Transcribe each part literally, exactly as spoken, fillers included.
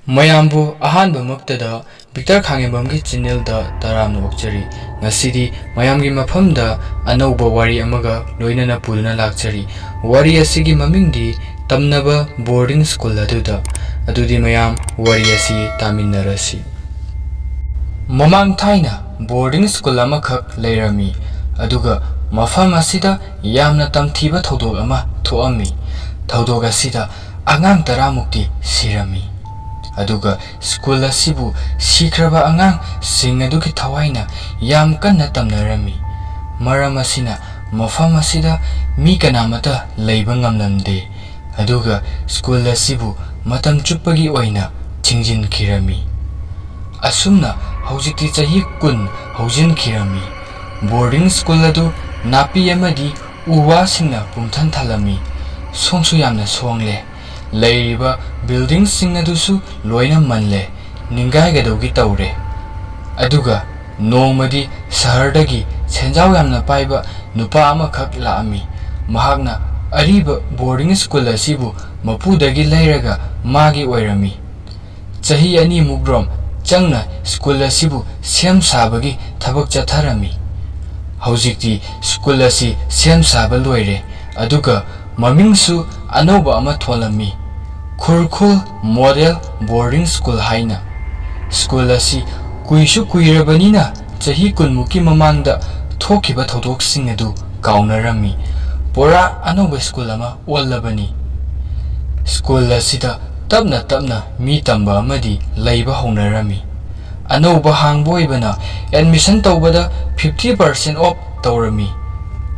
ꯃꯌꯥꯝꯕꯨ ꯑꯍꯥꯟꯕꯃꯛꯇꯗ ꯕꯤꯛꯇꯔ ꯈꯥꯉꯦꯝꯕꯝꯒꯤ ꯆꯦꯅꯦꯜꯗ ꯇꯔꯥꯝꯅ ꯑꯣꯛꯆꯔꯤ꯫ ꯉꯁꯤꯗꯤ ꯃꯌꯥꯝꯒꯤ ꯃꯐꯝꯗ ꯑꯅꯧꯕ ꯋꯥꯔꯤ ꯑꯃꯒ ꯂꯣꯏꯅꯅ ꯄꯨꯗꯨꯅ ꯂꯥꯛꯆꯔꯤ꯫ ꯋꯥꯔꯤ ꯑꯁꯤꯒꯤ ꯃꯃꯤꯡꯗꯤ ꯇꯝꯅꯕ ꯕꯣꯔꯗꯤꯡ ꯁ꯭ꯀꯨꯜ ꯑꯗꯨꯗ꯫ ꯑꯗꯨꯗꯤ ꯃꯌꯥꯝ ꯋꯥꯔꯤ ꯑꯁꯤ ꯇꯥꯃꯤꯟꯅꯔꯁꯤ꯫ ꯃꯃꯥꯡ ꯊꯥꯏꯅ ꯕꯣꯔꯗꯤꯡ ꯁ꯭ꯀꯨꯜ ꯑꯃꯈꯛ ꯂꯩꯔꯝꯃꯤ꯫ ꯑꯗꯨꯒ ꯃꯐꯝ ꯑꯁꯤꯗ ꯌꯥꯝꯅ ꯇꯝꯊꯤꯕ ꯊꯧꯗꯣꯛ ꯑꯃ ꯊꯣꯛꯑꯝꯃꯤ꯫ ꯊꯧꯗꯣꯛ ꯑꯁꯤꯗ ꯑꯉꯥꯡ ꯇꯔꯥꯃꯨꯛꯇꯤ ꯁꯤꯔꯝꯃꯤ꯫ ꯑꯗꯨꯒ ꯁ꯭ꯀꯨꯜ ꯑꯁꯤꯕꯨ ꯁꯤꯈ꯭ꯔꯕ ꯑꯉꯥꯡꯁꯤꯡ ꯑꯗꯨꯒꯤ ꯊꯋꯥꯏꯅ ꯌꯥꯝ ꯀꯟꯅ ꯇꯝꯅꯔꯝꯃꯤ꯫ ꯃꯔꯝ ꯑꯁꯤꯅ ꯃꯐꯝ ꯑꯁꯤꯗ ꯃꯤ ꯀꯅꯥꯃꯠꯇ ꯂꯩꯕ ꯉꯝꯂꯝꯗꯦ꯫ ꯑꯗꯨꯒ ꯁ꯭ꯀꯨꯜ ꯑꯁꯤꯕꯨ ꯃꯇꯝ ꯆꯨꯞꯄꯒꯤ ꯑꯣꯏꯅ ꯊꯤꯡꯖꯤꯟꯈꯤꯔꯝꯃꯤ꯫ ꯑꯁꯨꯝꯅ ꯍꯧꯖꯤꯛꯇꯤ ꯆꯍꯤ ꯀꯨꯟ ꯍꯧꯖꯤꯟꯈꯤꯔꯝꯃꯤ꯫ ꯕꯣꯔꯗꯤꯡ ꯁ꯭ꯀꯨꯜ ꯑꯗꯨ ꯅꯥꯄꯤ ꯑꯃꯗꯤ ꯎ ꯋꯥꯁꯤꯡꯅ ꯄꯨꯝꯊꯟ ꯊꯜꯂꯝꯃꯤ꯫ ꯁꯣꯡꯁꯨ ꯌꯥꯝꯅ ꯁꯣꯡꯂꯦ꯫ ꯂꯩꯔꯤꯕ ꯕꯤꯜꯗꯤꯡꯁꯤꯡ ꯑꯗꯨꯁꯨ ꯂꯣꯏꯅ ꯃꯜꯂꯦ, ꯅꯤꯡꯒꯥꯏꯒꯗꯧꯒꯤ ꯇꯧꯔꯦ꯫ ꯑꯗꯨꯒ ꯅꯣꯡꯃꯗꯤ ꯁꯍꯔꯗꯒꯤ ꯁꯦꯟꯖꯥꯎ ꯌꯥꯝꯅ ꯄꯥꯏꯕ ꯅꯨꯄꯥ ꯑꯃꯈꯛ ꯂꯥꯛꯑꯝꯃꯤ꯫ ꯃꯍꯥꯛꯅ ꯑꯔꯤꯕ ꯕꯣꯔꯗꯤꯡ ꯁ꯭ꯀꯨꯜ ꯑꯁꯤꯕꯨ ꯃꯄꯨꯗꯒꯤ ꯂꯩꯔꯒ ꯃꯥꯒꯤ ꯑꯣꯏꯔꯝꯃꯤ꯫ ꯆꯍꯤ ꯑꯅꯤꯃꯨꯛ ꯔꯣꯝ ꯆꯪꯅ ꯁ꯭ꯀꯨꯜ ꯑꯁꯤꯕꯨ ꯁꯦꯝ ꯁꯥꯕꯒꯤ ꯊꯕꯛ ꯆꯠꯊꯔꯝꯃꯤ꯫ ꯍꯧꯖꯤꯛꯇꯤ ꯁ꯭ꯀꯨꯜ ꯑꯁꯤ ꯁꯦꯝ ꯁꯥꯕ ꯂꯣꯏꯔꯦ, ꯑꯗꯨꯒ ꯃꯃꯤꯡꯁꯨ ꯑꯅꯧꯕ ꯑꯃ ꯊꯣꯜꯂꯝꯃꯤ, ꯈꯨꯔꯈꯨꯜ ꯃꯣꯗꯦꯜ ꯕꯣꯔꯗꯤꯡ ꯁ꯭ꯀꯨꯜ ꯍꯥꯏꯅ꯫ ꯁ꯭ꯀꯨꯜ ꯑꯁꯤ ꯀꯨꯏꯁꯨ ꯀꯨꯏꯔꯕꯅꯤꯅ ꯆꯍꯤ ꯀꯨꯟꯃꯨꯛꯀꯤ ꯃꯃꯥꯡꯗ ꯊꯣꯛꯈꯤꯕ ꯊꯧꯗꯣꯛꯁꯤꯡ ꯑꯗꯨ ꯀꯥꯎꯅꯔꯝꯃꯤ꯫ ꯄꯨꯔꯥ ꯑꯅꯧꯕ ꯁ꯭ꯀꯨꯜ ꯑꯃ ꯑꯣꯜꯂꯕꯅꯤ꯫ ꯁ꯭ꯀꯨꯜ ꯑꯁꯤꯗ ꯇꯞꯅ ꯇꯞꯅ ꯃꯤ ꯇꯝꯕ ꯑꯃꯗꯤ ꯂꯩꯕ ꯍꯧꯅꯔꯝꯃꯤ꯫ ꯑꯅꯧꯕ ꯍꯥꯡꯕ ꯑꯣꯏꯕꯅ ꯑꯦꯗꯃꯤꯁꯟ ꯇꯧꯕꯗ ꯐꯤꯐꯇꯤ ꯄꯥꯔꯁꯦꯟ ꯑꯣꯐ ꯇꯧꯔꯝꯃꯤ꯫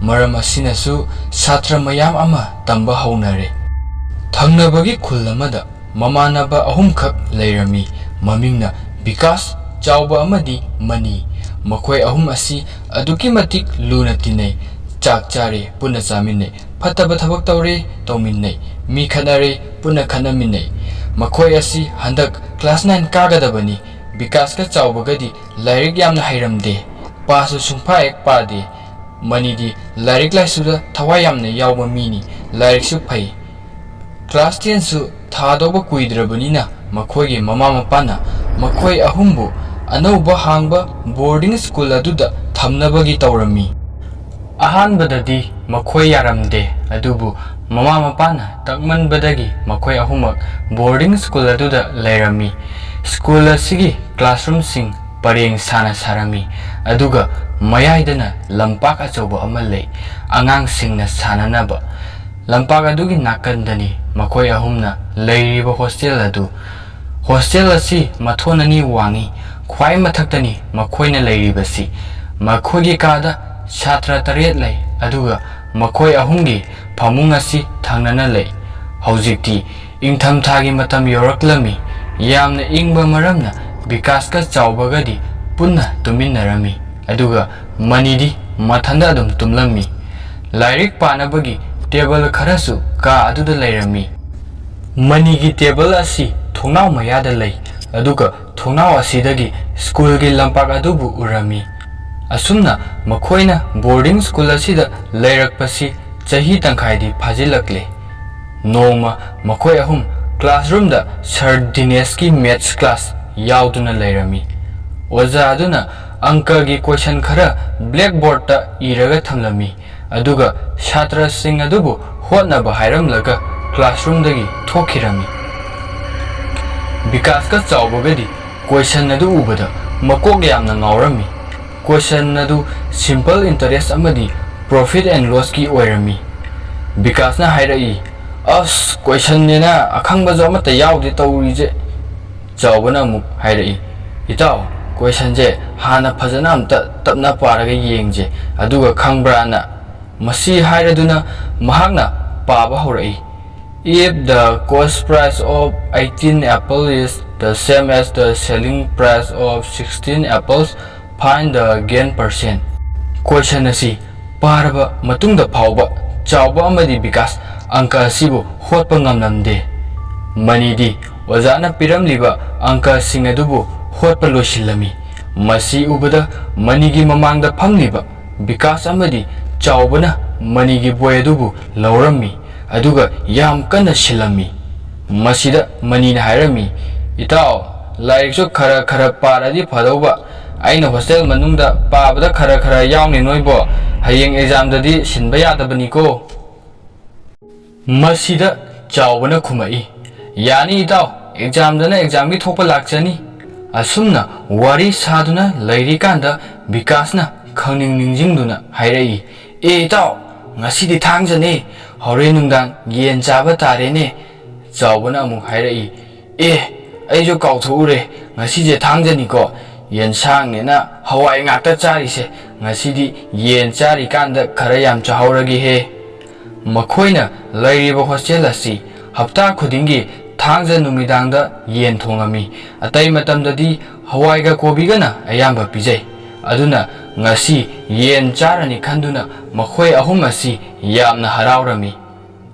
ꯃꯔꯝ ꯑꯁꯤꯅꯁꯨ ꯁꯥꯇ꯭ꯔ ꯃꯌꯥꯝ ꯑꯃ ꯇꯝꯕ ꯍꯧꯅꯔꯦ꯫ ꯊꯪꯅꯕꯒꯤ ꯈꯨꯜ ꯑꯃꯗ ꯃꯃꯥꯟꯅꯕ ꯑꯍꯨꯝꯈꯛ ꯂꯩꯔꯝꯃꯤ꯫ ꯃꯃꯤꯡꯅ ꯕꯤꯀꯥꯁ, ꯆꯥꯎꯕ ꯑꯃꯗꯤ ꯃꯅꯤ꯫ ꯃꯈꯣꯏ ꯑꯍꯨꯝ ꯑꯁꯤ ꯑꯗꯨꯛꯀꯤ ꯃꯇꯤꯛ ꯂꯨꯅ ꯇꯤꯟꯅꯩ꯫ ꯆꯥꯛ ꯆꯥꯔꯦ ꯄꯨꯟꯅ ꯆꯥꯃꯤꯟꯅꯩ, ꯐꯠꯇꯕ ꯊꯕꯛ ꯇꯧꯔꯦ ꯇꯧꯃꯤꯟꯅꯩ, ꯃꯤ ꯈꯠꯅꯔꯦ ꯄꯨꯟꯅ ꯈꯠꯅꯃꯤꯟꯅꯩ꯫ ꯃꯈꯣꯏ ꯑꯁꯤ ꯍꯟꯗꯛ ꯀ꯭ꯂꯥꯁ ꯅꯥꯏꯟ ꯀꯥꯒꯗꯕꯅꯤ꯫ ꯕꯤꯀꯥꯁꯀ ꯆꯥꯎꯕꯒꯗꯤ ꯂꯥꯏꯔꯤꯛ ꯌꯥꯝꯅ ꯍꯩꯔꯝꯗꯦ, ꯄꯥꯁꯨ ꯁꯨꯡꯄꯥ ꯍꯦꯛ ꯄꯥꯗꯦ꯫ ꯃꯅꯤꯗꯤ ꯂꯥꯏꯔꯤꯛ ꯂꯥꯏꯁꯨꯗ ꯊꯋꯥꯏ ꯌꯥꯝꯅ ꯌꯥꯎꯕ ꯃꯤꯅꯤ, ꯂꯥꯏꯔꯤꯛꯁꯨ ꯐꯩ꯫ ꯀ꯭ꯂꯥꯁ ꯇꯦꯟꯁꯨ ꯊꯥꯗꯧꯕ ꯀꯨꯏꯗ꯭ꯔꯕꯅꯤꯅ ꯃꯈꯣꯏꯒꯤ ꯃꯃꯥ ꯃꯄꯥꯅ ꯃꯈꯣꯏ ꯑꯍꯨꯝꯕꯨ ꯑꯅꯧꯕ ꯍꯥꯡꯕ ꯕꯣꯔꯗꯤꯡ ꯁ꯭ꯀꯨꯜ ꯑꯗꯨꯗ ꯊꯝꯅꯕꯒꯤ ꯇꯧꯔꯝꯃꯤ꯫ ꯑꯍꯥꯟꯕꯗꯗꯤ ꯃꯈꯣꯏ ꯌꯥꯔꯝꯗꯦ, ꯑꯗꯨꯕꯨ ꯃꯃꯥ ꯃꯄꯥꯅ ꯇꯛꯃꯟꯕꯗꯒꯤ ꯃꯈꯣꯏ ꯑꯍꯨꯝꯃꯛ ꯕꯣꯔꯗꯤꯡ ꯁ꯭ꯀꯨꯜ ꯑꯗꯨꯗ ꯂꯩꯔꯝꯃꯤ꯫ ꯁ꯭ꯀꯨꯜ ꯑꯁꯤꯒꯤ ꯀ꯭ꯂꯥꯁꯔꯨꯝꯁꯤꯡ ꯄꯔꯦꯡ ꯁꯥꯅ ꯁꯥꯔꯝꯃꯤ, ꯑꯗꯨꯒ ꯃꯌꯥꯏꯗꯅ ꯂꯝꯄꯥꯛ ꯑꯆꯧꯕ ꯑꯃ ꯂꯩ, ꯑꯉꯥꯡꯁꯤꯡꯅ ꯁꯥꯟꯅꯅꯕ꯫ ꯂꯝꯄꯥꯛ ꯑꯗꯨꯒꯤ ꯅꯥꯀꯟꯗꯅꯤ ꯃꯈꯣꯏ ꯑꯍꯨꯝꯅ ꯂꯩꯔꯤꯕ ꯍꯣꯁꯇꯦꯜ ꯑꯗꯨ꯫ ꯍꯣꯁꯇꯦꯜ ꯑꯁꯤ ꯃꯊꯣꯟ ꯑꯅꯤ ꯋꯥꯡꯏ꯫ ꯈ꯭ꯋꯥꯏ ꯃꯊꯛꯇꯅꯤ ꯃꯈꯣꯏꯅ ꯂꯩꯔꯤꯕꯁꯤ꯫ ꯃꯈꯣꯏꯒꯤ ꯀꯥꯗ ꯁꯥꯇ꯭ꯔ ꯇꯔꯦꯠ ꯂꯩ, ꯑꯗꯨꯒ ꯃꯈꯣꯏ ꯑꯍꯨꯝꯒꯤ ꯐꯃꯨꯡ ꯑꯁꯤ ꯊꯪꯅꯅ ꯂꯩ꯫ ꯍꯧꯖꯤꯛꯇꯤ ꯏꯪꯊꯝꯊꯥꯒꯤ ꯃꯇꯝ ꯌꯧꯔꯛꯂꯝꯃꯤ꯫ ꯌꯥꯝꯅ ꯏꯪꯕ ꯃꯔꯝꯅ ꯕꯤꯀꯥꯁꯀ ꯆꯥꯎꯕꯒꯗꯤ ꯄꯨꯟꯅ ꯇꯨꯃꯤꯟꯅꯔꯝꯃꯤ, ꯑꯗꯨꯒ ꯃꯅꯤꯗꯤ ꯃꯊꯟꯗ ꯑꯗꯨꯝ ꯇꯨꯝꯂꯝꯃꯤ꯫ ꯂꯥꯏꯔꯤꯛ ꯄꯥꯅꯕꯒꯤ ꯇꯦꯕꯜ ꯈꯔꯁꯨ ꯀꯥ ꯑꯗꯨꯗ ꯂꯩꯔꯝꯃꯤ꯫ ꯃꯅꯤꯒꯤ ꯇꯦꯕꯜ ꯑꯁꯤ ꯊꯣꯡꯅꯥꯎ ꯃꯌꯥꯗ ꯂꯩ, ꯑꯗꯨꯒ ꯊꯣꯡꯅꯥꯎ ꯑꯁꯤꯗꯒꯤ ꯁ꯭ꯀꯨꯜꯒꯤ ꯂꯝꯄꯥꯛ ꯑꯗꯨꯕꯨ ꯎꯔꯝꯃꯤ꯫ ꯑꯁꯨꯝꯅ ꯃꯈꯣꯏꯅ ꯕꯣꯔꯗꯤꯡ ꯁ꯭ꯀꯨꯜ ꯑꯁꯤꯗ ꯂꯩꯔꯛꯄꯁꯤ ꯆꯍꯤ ꯇꯪꯈꯥꯏꯗꯤ ꯐꯥꯖꯤꯜꯂꯛꯂꯦ꯫ ꯅꯣꯡꯃ ꯃꯈꯣꯏ ꯑꯍꯨꯝ ꯀ꯭ꯂꯥꯁꯔꯨꯝꯗ ꯁꯔ ꯗꯤꯅꯦꯁꯀꯤ ꯃꯦꯊꯁ ꯀ꯭ꯂꯥꯁ ꯌꯥꯎꯗꯨꯅ ꯂꯩꯔꯝꯃꯤ꯫ ꯑꯣꯖꯥ ꯑꯗꯨꯅ ꯑꯪꯀꯒꯤ ꯀꯣꯏꯁꯟ ꯈꯔ ꯕ꯭ꯂꯦꯛꯕꯣꯔꯗꯇ ꯏꯔꯒ ꯊꯝꯂꯝꯃꯤ, ꯑꯗꯨꯒ ꯁꯥꯇ꯭ꯔꯁꯤꯡ ꯑꯗꯨꯕꯨ ꯍꯣꯠꯅꯕ ꯍꯥꯏꯔꯝꯂꯒ ꯀ꯭ꯂꯥꯁꯔꯨꯝꯗꯒꯤ ꯊꯣꯛꯈꯤꯔꯝꯃꯤ꯫ ꯕꯤꯀꯥꯁꯀ ꯆꯥꯎꯕꯒꯗꯤ ꯀꯣꯏꯁꯟ ꯑꯗꯨ ꯎꯕꯗ ꯃꯀꯣꯛ ꯌꯥꯝꯅ ꯉꯥꯎꯔꯝꯃꯤ꯫ ꯀꯣꯏꯁꯟ ꯑꯗꯨ ꯁꯤꯝꯄꯜ ꯏꯟꯇꯔꯦꯁ ꯑꯃꯗꯤ ꯄ꯭ꯔꯣꯐꯤꯠ ꯑꯦꯟ ꯂꯣꯁꯀꯤ ꯑꯣꯏꯔꯝꯃꯤ꯫ ꯕꯤꯀꯥꯁꯅ ꯍꯥꯏꯔꯛꯏ, "ꯑꯁ, ꯀꯣꯏꯁꯟꯅꯦꯅ ꯑꯈꯪꯕꯁꯨ ꯑꯃꯠꯇ ꯌꯥꯎꯗꯦ ꯇꯧꯔꯤꯁꯦ꯫" ꯆꯥꯎꯕꯅ ꯑꯃꯨꯛ ꯍꯥꯏꯔꯛꯏ, "ꯏꯇꯥꯎ, ꯀꯣꯏꯁꯟꯁꯦ ꯍꯥꯟꯅ ꯐꯖꯅ ꯑꯝꯇ ꯇꯞꯅ ꯄꯥꯔꯒ ꯌꯦꯡꯁꯦ, ꯑꯗꯨꯒ ꯈꯪꯕ꯭ꯔꯥꯅ?" ꯃꯁꯤ ꯍꯥꯏꯔꯗꯨꯅ ꯃꯍꯥꯛꯅ ꯄꯥꯕ ꯍꯧꯔꯛꯏ꯫ "If the cost price of eighteen apple is the same as the selling price of sixteen apples, find the gain percent." ꯀꯣꯏꯁꯟ ꯑꯁꯤ ꯄꯥꯔꯕ ꯃꯇꯨꯡꯗ ꯐꯥꯎꯕ ꯆꯥꯎꯕ ꯑꯃꯗꯤ ꯕꯤꯀꯥꯁ ꯑꯪꯀ ꯑꯁꯤꯕꯨ ꯍꯣꯠꯄ ꯉꯝꯂꯝꯗꯦ꯫ ꯃꯅꯤꯗꯤ ꯑꯣꯖꯥꯅ ꯄꯤꯔꯝꯂꯤꯕ ꯑꯪꯀꯁꯤꯡ ꯑꯗꯨꯕꯨ ꯍꯣꯠꯄ ꯂꯣꯏꯁꯤꯜꯂꯝꯃꯤ꯫ ꯃꯁꯤ ꯎꯕꯗ ꯃꯅꯤꯒꯤ ꯃꯃꯥꯡꯗ ꯐꯝꯂꯤꯕ ꯕꯤꯀꯥꯁ ꯑꯃꯗꯤ ꯆꯥꯎꯕꯅ ꯃꯅꯤꯒꯤ ꯕꯣꯏ ꯑꯗꯨꯕꯨ ꯂꯧꯔꯝꯃꯤ, ꯑꯗꯨꯒ ꯌꯥꯝ ꯀꯟꯅ ꯁꯤꯜꯂꯝꯃꯤ꯫ ꯃꯁꯤꯗ ꯃꯅꯤꯅ ꯍꯥꯏꯔꯝꯃꯤ, ꯏꯇꯥꯎ, ꯂꯥꯏꯔꯤꯛꯁꯨ ꯈꯔ ꯈꯔ ꯄꯥꯔꯗꯤ ꯐꯗꯧꯕ꯫ ꯑꯩꯅ ꯍꯣꯁꯇꯦꯜ ꯃꯅꯨꯡꯗ ꯄꯥꯕꯗ ꯈꯔ ꯈꯔ ꯌꯥꯎꯅꯤ ꯅꯣꯏꯕꯣ꯫ ꯍꯌꯦꯡ ꯑꯦꯛꯖꯥꯝꯗꯗꯤ ꯁꯤꯟꯕ ꯌꯥꯗꯕꯅꯤꯀꯣ꯫ ꯃꯁꯤꯗ ꯆꯥꯎꯕꯅ ꯈꯨꯝꯃꯛꯏ, "ꯌꯥꯅꯤ ꯏꯇꯥꯎ, ꯑꯦꯛꯖꯥꯝꯗꯅ ꯑꯦꯛꯖꯥꯝꯒꯤ ꯊꯣꯛꯄ ꯂꯥꯛꯆꯅꯤ"꯫ ꯑꯁꯨꯝꯅ ꯋꯥꯔꯤ ꯁꯥꯗꯨꯅ ꯂꯩꯔꯤꯀꯥꯟꯗ ꯕꯤꯀꯥꯁꯅ ꯈꯪꯅꯤꯡ ꯅꯤꯡꯁꯤꯡꯗꯨꯅ ꯍꯥꯏꯔꯛꯏ, "ꯑꯦ ꯏꯇꯥꯎ, ꯉꯁꯤꯗꯤ ꯊꯥꯡꯖꯅꯦ, ꯍꯣꯔꯦꯟ ꯅꯨꯡꯗꯥꯡ ꯌꯦꯟ ꯆꯥꯕ ꯇꯥꯔꯦꯅꯦ"꯫ ꯆꯥꯎꯕꯅ ꯑꯃꯨꯛ ꯍꯥꯏꯔꯛꯏ, "ꯑꯦ, ꯑꯩꯁꯨ ꯀꯥꯎꯊꯣꯛꯎꯔꯦ, ꯉꯁꯤꯁꯦ ꯊꯥꯡꯖꯅꯤꯀꯣ, ꯌꯦꯟꯁꯥꯡꯅꯦꯅ ꯍꯋꯥꯏ ꯉꯥꯛꯇ ꯆꯥꯔꯤꯁꯦ, ꯉꯁꯤꯗꯤ ꯌꯦꯟ ꯆꯥꯔꯤꯀꯥꯟꯗ ꯈꯔ ꯌꯥꯝ ꯆꯥꯍꯧꯔꯒꯦꯍꯦ"꯫ ꯃꯈꯣꯏꯅ ꯂꯩꯔꯤꯕ ꯍꯣꯁꯇꯦꯜ ꯑꯁꯤ ꯍꯞꯇꯥ ꯈꯨꯗꯤꯡꯒꯤ ꯊꯥꯡꯖ ꯅꯨꯃꯤꯗꯥꯡꯗ ꯌꯦꯟ ꯊꯣꯡꯉꯝꯃꯤ꯫ ꯑꯇꯩ ꯃꯇꯝꯗꯗꯤ ꯍꯋꯥꯏꯒ ꯀꯣꯕꯤꯒꯅ ꯑꯌꯥꯝꯕ ꯄꯤꯖꯩ꯫ ꯑꯗꯨꯅ ꯉꯁꯤ ꯌꯦꯟ ꯆꯥꯔꯅꯤ ꯈꯟꯗꯨꯅ ꯃꯈꯣꯏ ꯑꯍꯨꯝ ꯑꯁꯤ ꯌꯥꯝꯅ ꯍꯔꯥꯎꯔꯝꯃꯤ꯫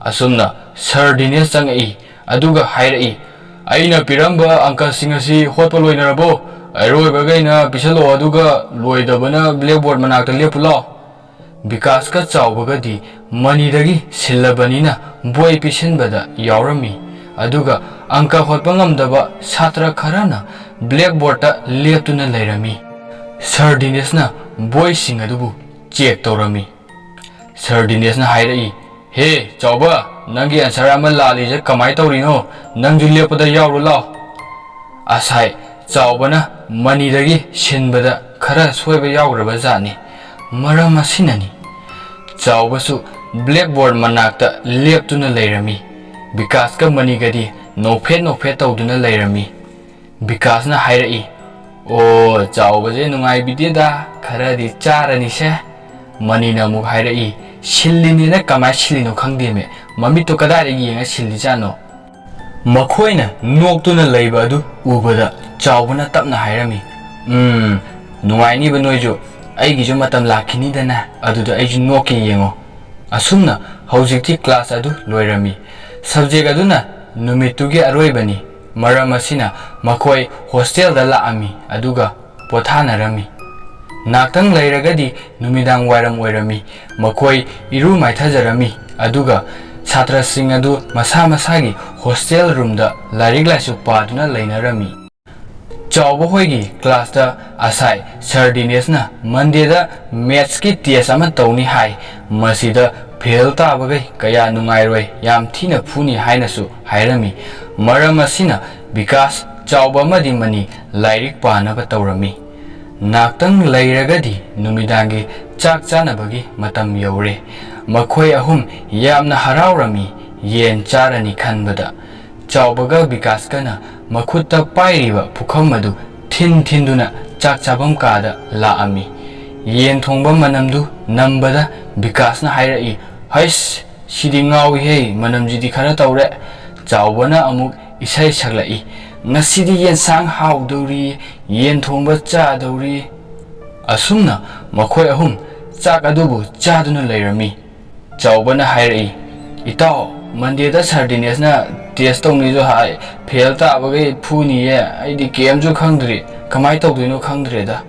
ꯑꯁꯨꯝꯅ ꯁꯔ ꯗꯤꯅꯦꯁ ꯆꯪꯉꯛꯏ꯫ ꯑꯗꯨꯒ ꯍꯥꯏꯔꯛꯏ, "ꯑꯩꯅ ꯄꯤꯔꯝꯕ ꯑꯪꯀꯁꯤꯡ ꯑꯁꯤ ꯍꯣꯠꯄ ꯂꯣꯏꯅꯔꯕꯣ? ꯑꯔꯣꯏꯕꯈꯩꯅ ꯄꯤꯁꯜꯂꯛꯑꯣ, ꯑꯗꯨꯒ ꯂꯣꯏꯗꯕꯅ ꯕ꯭ꯂꯦꯛꯕꯣꯔꯗ ꯃꯅꯥꯛꯇ ꯂꯦꯞꯄꯨ ꯂꯥꯎ"꯫ ꯕꯤꯀꯥꯁꯀ ꯆꯥꯎꯕꯒꯗꯤ ꯃꯅꯤꯗꯒꯤ ꯁꯤꯜꯂꯕꯅꯤꯅ ꯕꯣꯏ ꯄꯤꯁꯤꯟꯕꯗ ꯌꯥꯎꯔꯝꯃꯤ꯫ ꯑꯗꯨꯒ ꯑꯪꯀ ꯍꯣꯠꯄ ꯉꯝꯗꯕ ꯁꯥꯇ꯭ꯔ ꯈꯔꯅ ꯕ꯭ꯂꯦꯛꯕꯣꯔꯗꯇ ꯂꯦꯞꯇꯨꯅ ꯂꯩꯔꯝꯃꯤ꯫ ꯁꯔ ꯗꯤꯅꯦꯁꯅ ꯕꯣꯏꯁꯤꯡ ꯑꯗꯨꯕꯨ ꯆꯦꯛ ꯇꯧꯔꯝꯃꯤ꯫ ꯁꯔ ꯗꯤꯅꯦꯁꯅ ꯍꯥꯏꯔꯛꯏ, "ꯍꯦ ꯆꯥꯎꯕ, ꯅꯪꯒꯤ ꯑꯟꯁꯔ ꯑꯃ ꯂꯥꯜꯂꯤꯁꯦ ꯀꯃꯥꯏ ꯇꯧꯔꯤꯅꯣ? ꯅꯪꯁꯨ ꯂꯦꯞꯄꯗ ꯌꯥꯎꯔꯨ ꯂꯥꯎ"꯫ ꯑꯁꯥꯏ ꯆꯥꯎꯕꯅ ꯃꯅꯤꯗꯒꯤ ꯁꯤꯟꯕꯗ ꯈꯔ ꯁꯣꯏꯕ ꯌꯥꯎꯈ꯭ꯔꯕ ꯖꯥꯠꯅꯤ꯫ ꯃꯔꯝ ꯑꯁꯤꯅꯅꯤ꯫ ꯆꯥꯎꯕꯁꯨ ꯕ꯭ꯂꯦꯛꯕꯣꯔꯗ ꯃꯅꯥꯛꯇ ꯂꯦꯞꯇꯨꯅ ꯂꯩꯔꯝꯃꯤ꯫ ꯕꯤꯀꯥꯁꯀ ꯃꯅꯤꯒꯗꯤ ꯅꯣꯛꯐꯦꯠ ꯅꯣꯛꯐꯦꯠ ꯇꯧꯗꯨꯅ ꯂꯩꯔꯝꯃꯤ꯫ ꯕꯤꯀꯥꯁꯅ ꯍꯥꯏꯔꯛꯏ, "ꯑꯣ, ꯆꯥꯎꯕꯁꯦ ꯅꯨꯡꯉꯥꯏꯕꯤꯗꯦꯗ, ꯈꯔꯗꯤ ꯆꯥꯔꯅꯤꯁꯦ"꯫ ꯃꯅꯤꯅ ꯑꯃꯨꯛ ꯍꯥꯏꯔꯛꯏ, "ꯁꯤꯜꯂꯤꯅꯦꯅ ꯀꯃꯥꯏ ꯁꯤꯜꯂꯤꯅꯣ ꯈꯪꯗꯦꯃꯦ, ꯃꯃꯤꯠꯇꯣ ꯀꯗꯥꯏꯗ ꯌꯦꯡꯉ ꯁꯤꯜꯂꯤꯖꯥꯠꯅꯣ?" ꯃꯈꯣꯏꯅ ꯅꯣꯛꯇꯨꯅ ꯂꯩꯕ ꯑꯗꯨ ꯎꯕꯗ ꯆꯥꯎꯕꯅ ꯇꯞꯅ ꯍꯥꯏꯔꯝꯃꯤ, "ꯎꯝ, ꯅꯨꯡꯉꯥꯏꯅꯤꯕ ꯅꯣꯏꯁꯨ, ꯑꯩꯒꯤꯁꯨ ꯃꯇꯝ ꯂꯥꯛꯈꯤꯅꯤꯗꯅ, ꯑꯗꯨꯗ ꯑꯩꯁꯨ ꯅꯣꯛꯀꯦ ꯌꯦꯡꯉꯣ"꯫ ꯑꯁꯨꯝꯅ ꯍꯧꯖꯤꯛꯇꯤ ꯀ꯭ꯂꯥꯁ ꯑꯗꯨ ꯂꯣꯏꯔꯝꯃꯤ꯫ ꯁꯕꯖꯦꯛ ꯑꯗꯨꯅ ꯅꯨꯃꯤꯠꯇꯨꯒꯤ ꯑꯔꯣꯏꯕꯅꯤ꯫ ꯃꯔꯝ ꯑꯁꯤꯅ ꯃꯈꯣꯏ ꯍꯣꯁꯇꯦꯜꯗ ꯂꯥꯛꯑꯝꯃꯤ, ꯑꯗꯨꯒ ꯄꯣꯊꯥꯅꯔꯝꯃꯤ꯫ ꯉꯥꯛꯇꯪ ꯂꯩꯔꯒꯗꯤ ꯅꯨꯃꯤꯗꯥꯡ ꯋꯥꯏꯔꯝ ꯑꯣꯏꯔꯝꯃꯤ꯫ ꯃꯈꯣꯏ ꯏꯔꯨ ꯃꯥꯏꯊꯖꯔꯝꯃꯤ, ꯑꯗꯨꯒ ꯁꯥꯇ꯭ꯔꯁꯤꯡ ꯑꯗꯨ ꯃꯁꯥ ꯃꯁꯥꯒꯤ ꯍꯣꯁꯇꯦꯜ ꯔꯨꯝꯗ ꯂꯥꯏꯔꯤꯛ ꯂꯥꯏꯁꯨ ꯄꯥꯗꯨꯅ ꯂꯩꯅꯔꯝꯃꯤ꯫ ꯆꯥꯎꯕ ꯍꯣꯏꯒꯤ ꯀ꯭ꯂꯥꯁꯇ ꯑꯁꯥꯏ ꯁꯥꯔ ꯗꯤꯅꯦꯁꯅ ꯃꯟꯗꯦꯗ ꯃꯦꯠꯁꯀꯤ ꯇꯦꯁ ꯑꯃ ꯇꯧꯅꯤ ꯍꯥꯏ꯫ ꯃꯁꯤꯗ ꯐꯦꯜ ꯇꯥꯕꯈꯩ ꯀꯌꯥ ꯅꯨꯡꯉꯥꯏꯔꯣꯏ, ꯌꯥꯝ ꯊꯤꯅ ꯐꯨꯅꯤ ꯍꯥꯏꯅꯁꯨ ꯍꯥꯏꯔꯝꯃꯤ꯫ ꯃꯔꯝ ꯑꯁꯤꯅ ꯕꯤꯀꯥꯁ, ꯆꯥꯎꯕ ꯑꯃꯗꯤ ꯃꯅꯤ ꯂꯥꯏꯔꯤꯛ ꯄꯥꯅꯕ ꯇꯧꯔꯝꯃꯤ꯫ ꯉꯥꯛꯇꯪ ꯂꯩꯔꯒꯗꯤ ꯅꯨꯃꯤꯗꯥꯡꯒꯤ ꯆꯥꯛ ꯆꯥꯅꯕꯒꯤ ꯃꯇꯝ ꯌꯧꯔꯦ꯫ ꯃꯈꯣꯏ ꯑꯍꯨꯝ ꯌꯥꯝꯅ ꯍꯔꯥꯎꯔꯝꯃꯤ, ꯌꯦꯟ ꯆꯥꯔꯅꯤ ꯈꯟꯕꯗ꯫ ꯆꯥꯎꯕꯒ ꯕꯤꯀꯥꯁꯀꯅ ꯃꯈꯨꯠꯇ ꯄꯥꯏꯔꯤꯕ ꯄꯨꯈꯝ ꯑꯗꯨ ꯊꯤꯟ ꯊꯤꯟꯗꯨꯅ ꯆꯥꯛ ꯆꯥꯐꯝ ꯀꯥꯗ ꯂꯥꯛꯑꯝꯃꯤ꯫ ꯌꯦꯟ ꯊꯣꯡꯕ ꯃꯅꯝꯗꯨ ꯅꯝꯕꯗ ꯕꯤꯀꯥꯁꯅ ꯍꯥꯏꯔꯛꯏ, "ꯍꯩꯁ, ꯁꯤꯗꯤ ꯉꯥꯎꯏꯍꯦ, ꯃꯅꯝꯁꯤꯗꯤ ꯈꯔ ꯇꯧꯔꯦ"꯫ ꯆꯥꯎꯕꯅ ꯑꯃꯨꯛ ꯏꯁꯩ ꯁꯛꯂꯛꯏ, "ꯉꯁꯤꯗꯤ ꯌꯦꯟꯁꯥꯡ ꯍꯥꯎꯗꯧꯔꯤ, ꯌꯦꯟ ꯊꯣꯡꯕ ꯆꯥꯗꯧꯔꯤ"꯫ ꯑꯁꯨꯝꯅ ꯃꯈꯣꯏ ꯑꯍꯨꯝ ꯆꯥꯛ ꯑꯗꯨꯕꯨ ꯆꯥꯗꯨꯅ ꯂꯩꯔꯝꯃꯤ꯫ ꯆꯥꯎꯕꯅ ꯍꯥꯏꯔꯛꯏ, "ꯏꯇꯥꯎ, ꯃꯟꯗꯦꯗ ꯁꯥꯔ ꯗꯤꯅꯦꯁꯅ ꯇꯦꯁ ꯇꯧꯅꯤꯁꯨ ꯍꯥꯏ, ꯐꯦꯜ ꯇꯥꯕꯈꯩ ꯐꯨꯅꯤꯌꯦ, ꯑꯩꯗꯤ ꯀꯩꯝꯁꯨ ꯈꯪꯗ꯭ꯔꯤ, ꯀꯃꯥꯏꯅ ꯇꯧꯗꯣꯏꯅꯣ ꯈꯪꯗ꯭ꯔꯦꯗ"꯫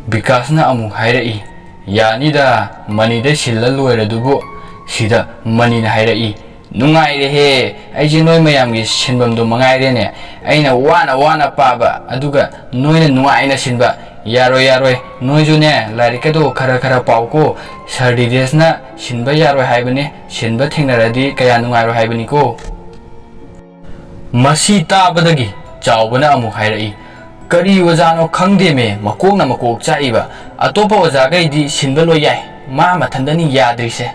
ꯕꯤꯀꯥꯁꯅ ꯑꯃꯨꯛ ꯍꯥꯏꯔꯛꯏ, "ꯌꯥꯅꯤꯗ, ꯃꯅꯤꯗ ꯁꯤꯜꯂ ꯂꯣꯏꯔꯗꯨꯕꯨ"꯫ ꯁꯤꯗ ꯃꯅꯤꯅ ꯍꯥꯏꯔꯛꯏ, "ꯅꯨꯡꯉꯥꯏꯔꯦꯍꯦ, ꯑꯩꯁꯦ ꯅꯣꯏ ꯃꯌꯥꯝꯒꯤ ꯁꯤꯟꯐꯝꯗꯣ ꯃꯉꯥꯏꯔꯦꯅꯦ, ꯑꯩꯅ ꯋꯥꯅ ꯋꯥꯅ ꯄꯥꯕ, ꯑꯗꯨꯒ ꯅꯣꯏꯅ ꯅꯨꯡꯉꯥꯏꯅ ꯁꯤꯟꯕ꯫ ꯌꯥꯔꯣꯏ, ꯌꯥꯔꯣꯏ, ꯅꯣꯏꯁꯨꯅꯦ ꯂꯥꯏꯔꯤꯛꯀꯗꯣ ꯈꯔ ꯈꯔ ꯄꯥꯎꯀꯣ, ꯁꯥꯔ ꯗꯤꯅꯦꯁꯅ ꯁꯤꯟꯕ ꯌꯥꯔꯣꯏ ꯍꯥꯏꯕꯅꯦ, ꯁꯤꯟꯕ ꯊꯦꯡꯅꯔꯗꯤ ꯀꯌꯥ ꯅꯨꯡꯉꯥꯏꯔꯣꯏ ꯍꯥꯏꯕꯅꯤꯀꯣ"꯫ ꯃꯁꯤ ꯇꯥꯕꯗꯒꯤ ꯆꯥꯎꯕꯅ ꯑꯃꯨꯛ ꯍꯥꯏꯔꯛꯏ, "ꯀꯔꯤ ꯑꯣꯖꯥꯅꯣ ꯈꯪꯗꯦꯃꯦ, ꯃꯀꯣꯛꯅ ꯃꯀꯣꯛ ꯆꯥꯛꯏꯕ, ꯑꯇꯣꯞꯄ ꯑꯣꯖꯥꯈꯩꯗꯤ ꯁꯤꯟꯕ ꯂꯣꯏ ꯌꯥꯏ, ꯃꯥ ꯃꯊꯟꯗꯅꯤ ꯌꯥꯗ꯭ꯔꯤꯁꯦ"꯫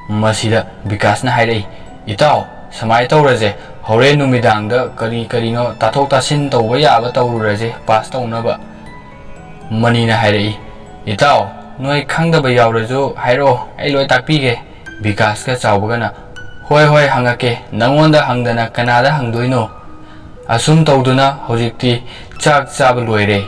ꯃꯁꯤꯗ ꯕꯤꯀꯥꯁꯅ ꯍꯥꯏꯔꯛꯏ, "ꯏꯇꯥꯎ, ꯁꯨꯃꯥꯏꯅ ꯇꯧꯔꯁꯦ, ꯍꯣꯔꯦꯟ ꯅꯨꯃꯤꯗꯥꯡꯗ ꯀꯔꯤ ꯀꯔꯤꯅꯣ ꯇꯥꯊꯣꯛ ꯇꯥꯁꯤꯟ ꯇꯧꯕ ꯌꯥꯕ ꯇꯧꯔꯨꯔꯁꯦ ꯄꯥꯁ ꯇꯧꯅꯕ"꯫ ꯃꯅꯤꯅ ꯍꯥꯏꯔꯛꯏ, "ꯏꯇꯥꯎ, ꯅꯣꯏ ꯈꯪꯗꯕ ꯌꯥꯎꯔꯁꯨ ꯍꯥꯏꯔꯛꯑꯣ, ꯑꯩ ꯂꯣꯏ ꯇꯥꯛꯄꯤꯒꯦ"꯫ ꯕꯤꯀꯥꯁꯀ ꯆꯥꯎꯕꯒꯅ, "ꯍꯣꯏ, ꯍꯣꯏ, ꯍꯪꯉꯛꯀꯦ, ꯅꯪꯉꯣꯟꯗ ꯍꯪꯗꯅ ꯀꯅꯥꯗ ꯍꯪꯗꯣꯏꯅꯣ?" ꯑꯁꯨꯝ ꯇꯧꯗꯨꯅ ꯍꯧꯖꯤꯛꯇꯤ ꯆꯥꯛ ꯆꯥꯕ ꯂꯣꯏꯔꯦ꯫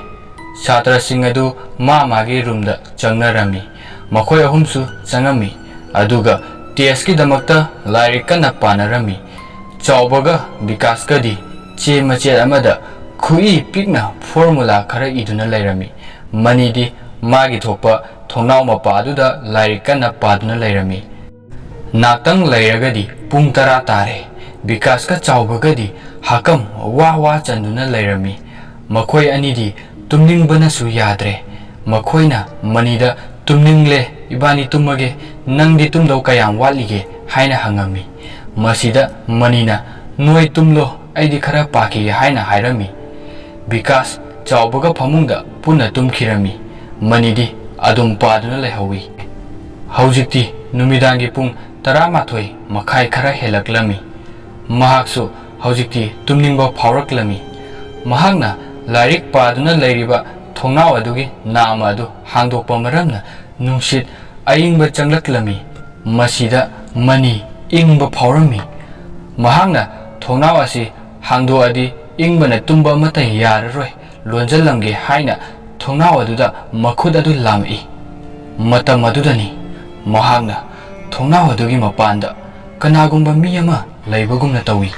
ꯁꯥꯇ꯭ꯔꯁꯤꯡ ꯑꯗꯨ ꯃꯥ ꯃꯥꯒꯤ ꯔꯨꯝꯗ ꯆꯪꯅꯔꯝꯃꯤ꯫ ꯃꯈꯣꯏ ꯑꯍꯨꯝꯁꯨ ꯆꯪꯉꯝꯃꯤ, ꯑꯗꯨꯒ ꯇꯦꯁꯀꯤꯗꯃꯛꯇ ꯂꯥꯏꯔꯤꯛ ꯀꯟꯅ ꯄꯥꯅꯔꯝꯃꯤ꯫ ꯆꯥꯎꯕꯒ ꯕꯤꯀꯥꯁꯀꯗꯤ ꯆꯦ ꯃꯆꯦꯠ ꯑꯃꯗ ꯈꯨꯏ ꯄꯤꯛꯅ ꯐꯣꯔꯃꯨꯂꯥ ꯈꯔ ꯏꯗꯨꯅ ꯂꯩꯔꯝꯃꯤ꯫ ꯃꯅꯤꯗꯤ ꯃꯥꯒꯤ ꯊꯣꯛꯄ ꯊꯣꯡꯅꯥꯎ ꯃꯄꯥꯗꯨꯗ ꯂꯥꯏꯔꯤꯛ ꯀꯟꯅ ꯄꯥꯗꯨꯅ ꯂꯩꯔꯝꯃꯤ꯫ ꯉꯥꯛꯇꯪ ꯂꯩꯔꯒꯗꯤ ꯄꯨꯡ ꯇꯔꯥ ꯇꯥꯔꯦ꯫ ꯕꯤꯀꯥꯁꯀ ꯆꯥꯎꯕꯒꯗꯤ ꯍꯥꯀꯝ ꯋꯥ ꯋꯥ ꯆꯟꯗꯨꯅ ꯂꯩꯔꯝꯃꯤ꯫ ꯃꯈꯣꯏ ꯑꯅꯤꯗꯤ ꯇꯨꯝꯅꯤꯡꯕꯅꯁꯨ ꯌꯥꯗ꯭ꯔꯦ꯫ ꯃꯈꯣꯏꯅ ꯃꯅꯤꯗ, "ꯇꯨꯝꯅꯤꯡꯂꯦ, ꯏꯕꯥꯅꯤ ꯇꯨꯝꯃꯒꯦ, ꯅꯪꯗꯤ ꯇꯨꯝꯗꯧ ꯀꯌꯥꯝ ꯋꯥꯠꯂꯤꯒꯦ?" ꯍꯥꯏꯅ ꯍꯪꯉꯝꯃꯤ꯫ ꯃꯁꯤꯗ ꯃꯅꯤꯅ, "ꯅꯣꯏ ꯇꯨꯝꯂꯣ, ꯑꯩꯗꯤ ꯈꯔ ꯄꯥꯈꯤꯒꯦ" ꯍꯥꯏꯅ ꯍꯥꯏꯔꯝꯃꯤ꯫ ꯕꯤꯀꯥꯁ ꯆꯥꯎꯕꯒ ꯐꯃꯨꯡꯗ ꯄꯨꯟꯅ ꯇꯨꯝꯈꯤꯔꯝꯃꯤ꯫ ꯃꯅꯤꯗꯤ ꯑꯗꯨꯝ ꯄꯥꯗꯨꯅ ꯂꯩꯍꯧꯏ꯫ ꯍꯧꯖꯤꯛꯇꯤ ꯅꯨꯃꯤꯗꯥꯡꯒꯤ ꯄꯨꯡ ꯇꯔꯥꯃꯥꯊꯣꯏ ꯃꯈꯥꯏ ꯈꯔ ꯍꯦꯜꯂꯛꯂꯝꯃꯤ꯫ ꯃꯍꯥꯛꯁꯨ ꯍꯧꯖꯤꯛꯇꯤ ꯇꯨꯝꯅꯤꯡꯕ ꯐꯥꯎꯔꯛꯂꯝꯃꯤ꯫ ꯃꯍꯥꯛꯅ ꯂꯥꯏꯔꯤꯛ ꯄꯥꯗꯨꯅ ꯂꯩꯔꯤꯕ ꯊꯣꯡꯅꯥꯎ ꯑꯗꯨꯒꯤ ꯅꯥꯝꯃ ꯑꯗꯨ ꯍꯥꯡꯗꯣꯛꯄ ꯃꯔꯝꯅ ꯅꯨꯡꯁꯤꯠ ꯑꯏꯪꯕ ꯆꯪꯂꯛꯂꯝꯃꯤ꯫ ꯃꯁꯤꯗ ꯃꯅꯤ ꯏꯪꯕ ꯐꯥꯎꯔꯝꯃꯤ꯫ ꯃꯍꯥꯛꯅ ꯊꯣꯡꯅꯥꯎ ꯑꯁꯤ ꯍꯥꯡꯗꯣꯛꯑꯗꯤ ꯏꯪꯕꯅ ꯇꯨꯝꯕ ꯑꯃꯠꯇ ꯌꯥꯔꯔꯣꯏ, ꯂꯣꯟꯖꯜꯂꯝꯒꯦ ꯍꯥꯏꯅ ꯊꯣꯡꯅꯥꯎ ꯑꯗꯨꯗ ꯃꯈꯨꯠ ꯑꯗꯨ ꯂꯥꯝꯃꯛꯏ꯫ ꯃꯇꯝ ꯑꯗꯨꯗꯅꯤ ꯃꯍꯥꯛꯅ ꯊꯣꯡꯅꯥꯎ ꯑꯗꯨꯒꯤ ꯃꯄꯥꯟꯗ ꯀꯅꯥꯒꯨꯝꯕ ꯃꯤ ꯑꯃ ꯂꯩꯕꯒꯨꯝꯅ ꯇꯧꯏ꯫